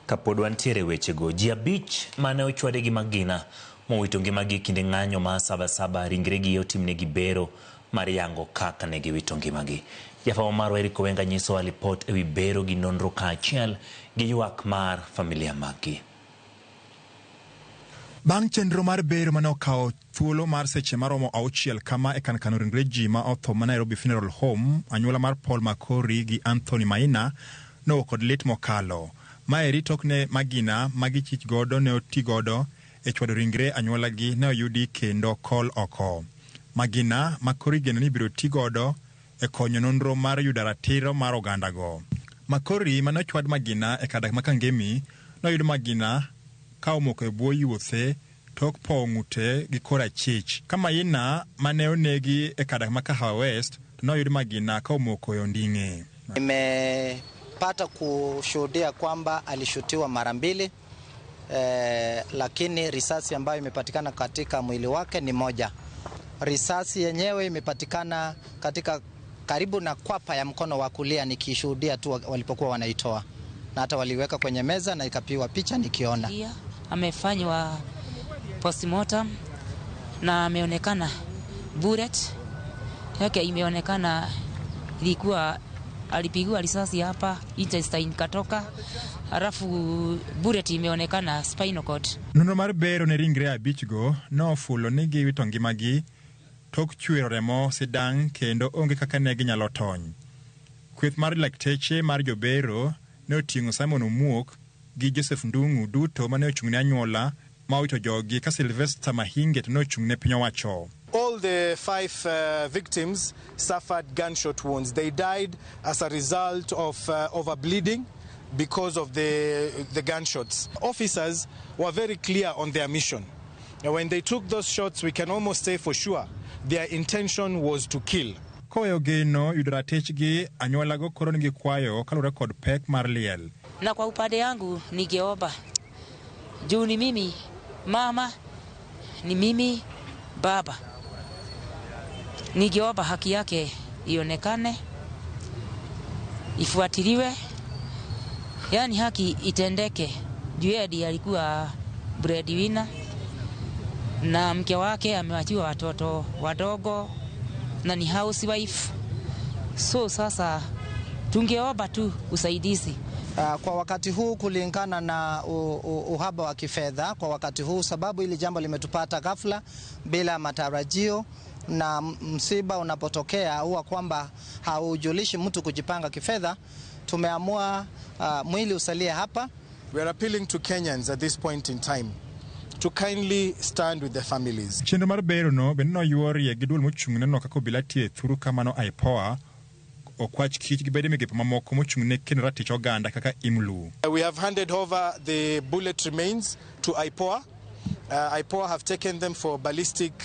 Kapod wantiere e wechego, ji abich mane ochwade gi magina mowito ngimagi e kinde ng'anyo ma Saba Saba ringregi otimnegi bero mar yango kaka ne giwito ngimagi. Jafwambo marwa Eric Owenga nyisowa lipot ewi bero gi nonro kaachiel gi ywak mar familia maggi. Bang' chenro mar bero mane okawo thuolo mar seche maromo auchiel kama e kar kano ringre ji ma otho ma Nairobi Funeral Home, anyuola mar Paul Makori gi Anthony Maina nowuok kod lit mokalo. Maeri tok ne magina ma gichich godo ne oti godo e chwado ringre anyuolagi ne oyudi kendo kol oko. Magina ma koro igeno ni ibiro ti godo e konyo nonro mar yudo ratiro mar ogandago. Makori mane ochwad magina e kar dak ma Kangemi noyud magina ka omoko e bwo yuothe tok powo ng'ute gi kor achich. Ka Maina mane onegi e kar dak ma Kahawa West to noyud magina ka omoko e onding'e. Nimepata kushuhudia kwamba alishutiwa mara mbili lakini risasi ambayo imepatikana katika mwili wake ni moja. Risasi yenyewe imepatikana katika karibu na kwapa ya mkono wa kulia, nikishuhudia tu walipokuwa wanaitoa, na hata waliweka kwenye meza na ikapigwa picha nikiona. Amefanywa postmortem na ameonekana bullet yake imeonekana ilikuwa alipigwa risasi hapa, intestine katoka, halafu bullet imeonekana spinal cord. Nonro mar bero ne ringre abichgo nofulo ni giwito ngimagi tok chwero remo sidang' kendo onge kaka ne ginyalo tony. Kweth mar lakteche mar jobero ne oting'o Simon Omuok gi Joseph Ndung'u duto mane ochung' ne anyuola ma owito jogi ka Sylvester Mahinge to ne ochung' ne piny owacho. All the five victims suffered gunshot wounds. They died as a result of overbleeding because of the gunshots. Officers were very clear on their mission. Now, when they took those shots, we can almost say for sure their intention was to kill. Koweyo geno yudo ratichgi, anyuolago koro nigi kwayo kaluwore kod pek mar liel. Na kwa upande yangu ningeomba juu ni mimi mama, ni mimi baba, ningeomba haki yake ionekane, ifuatiliwe, yani haki itendeke. Juu yeye ndiye alikuwa breadwinner na mke wake amewachiwa watoto wadogo na ni housewife. So sasa tungeomba tu usaidizi. Kwa wakati huu kulingana na uhaba wa kifedha kwa wakati huu, sababu hili jambo limetupata ghafla bila matarajio, na msiba unapotokea huwa kwamba haujulishi mtu kujipanga kifedha. Tumeamua mwili usalie hapa. We are appealing to Kenyans at this point in time to kindly stand with the families. Chenro mar bero no bende noyuorie gi duol mochung' ne neno kaka obila tiyo e thuru kamano IPOA, okwach kich gi bede migepe mamoko mochung' ne kendo ratich oganda kaka IMLU. We have handed over the bullet remains to IPOA. IPOA have taken them for ballistic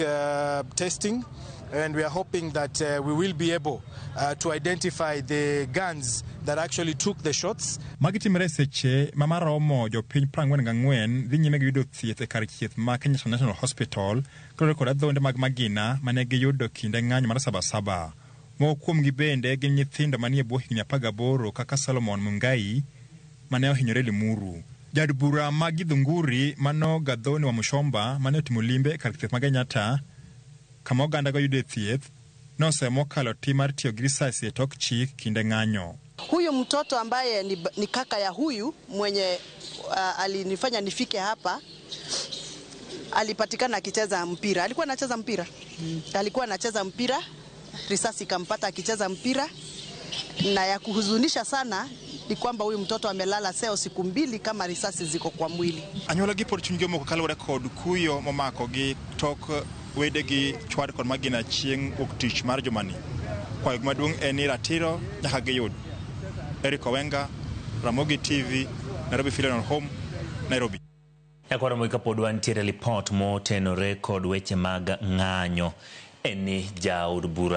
testing, and we are hoping that we will be able to identify the guns that actually took the shots. Magi timore e seche ma maromo jopiny 44 dhi nyime gi yudo thieth e kar thieth ma Kenyatta National Hospital kaluwore kod adhonde mag magina mane giyudo kinde ng'anyo mar Sabasaba. Moko kuomgi bende gin nyithindo manie bwo higni 18 kaka Solomon Mungai mane ohinyore Limuru. Jaod bura ma Githunguri mano Gathoni Wamuchomba mane otimo limbe e kar thieth ma Kenyatta kama ogandago yude thieth nosemo mokalo tim mar tiyo gi risasi e tok chik kinde ng'anyo. Huyu mtoto ambaye ni kaka ya huyu mwenye alinifanya nifike hapa alipatikana akicheza mpira. Alikuwa anacheza mpira. Alikuwa anacheza mpira, risasi ikampata akicheza mpira, na ya kuhuzunisha sana ni kwamba huyu mtoto amelala seo siku mbili kama risasi ziko kwa mwili. Anyuola gi pod chunygi omoko kaluwore kod kuyo momakogi tok wedegi chwad kod magina chieng' wuok tich mar jumani. Kwayo maduong' en ni ratiro nyaka giyud. Eric Owenga, Ramogi TV, Nairobi Funeral Home, Nairobi. Nyakwaro Moi kapod wantiere lipot motenore kod weche mag ng'anyo en ni jaod bura